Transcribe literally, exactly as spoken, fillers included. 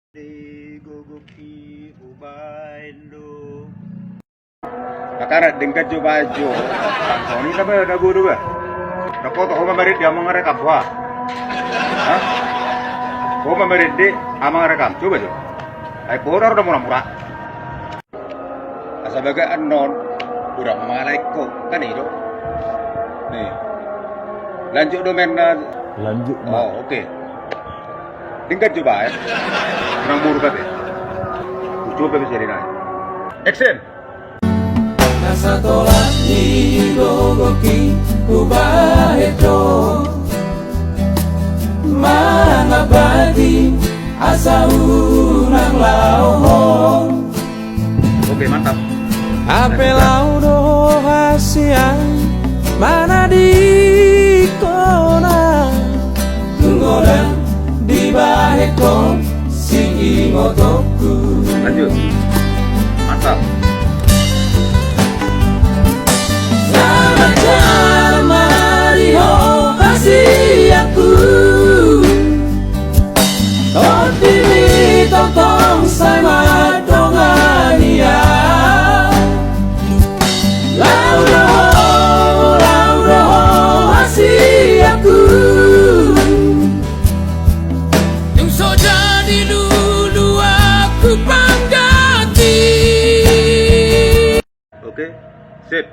Di gogoki hubaen do. Makana denggan jo baen jo. Soni na ba na bodo ba. Dapoton ho ma marende amang rekam ho. Hah? Ho ma marende amang rekam. Coba jo. Ai bodo do mura-mura. Asa baga annon. Udah mangalaiko kan i do. Nih. Lanjut do menna. Lanjut. Oh, oke. Denggan jo baen. Nang muruk ate. Coba bisa di nai. Action. Na satolat ni gogoki hubaen do. Mangabati asa unang laho ho. Oke, mantap. Hape laho do ho hasian manadingkon na. Tung godang dibahenkon si ingotonku. Lanjut. Mantap. Na manjamari ho hasianku. Tondimi tongtong sai mandongani au. Laho do ho, laho do ho hasianku. Tung so jadi lulu aku pangganti. Oke, sip.